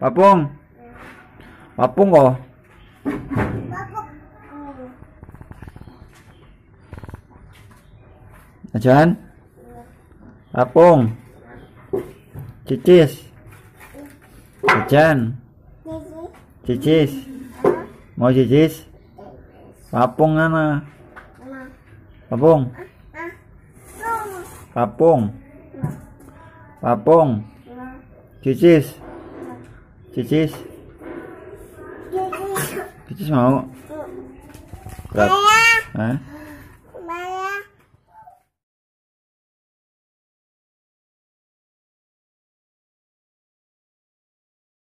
Papung. Papung kok. Ajan. Papung. Cicis. Ajan. Cicis. Mau cicis? Papung mana? Papung. Papung. Papung. Cicis. Cicis. Cicis mau? Berat. Hah?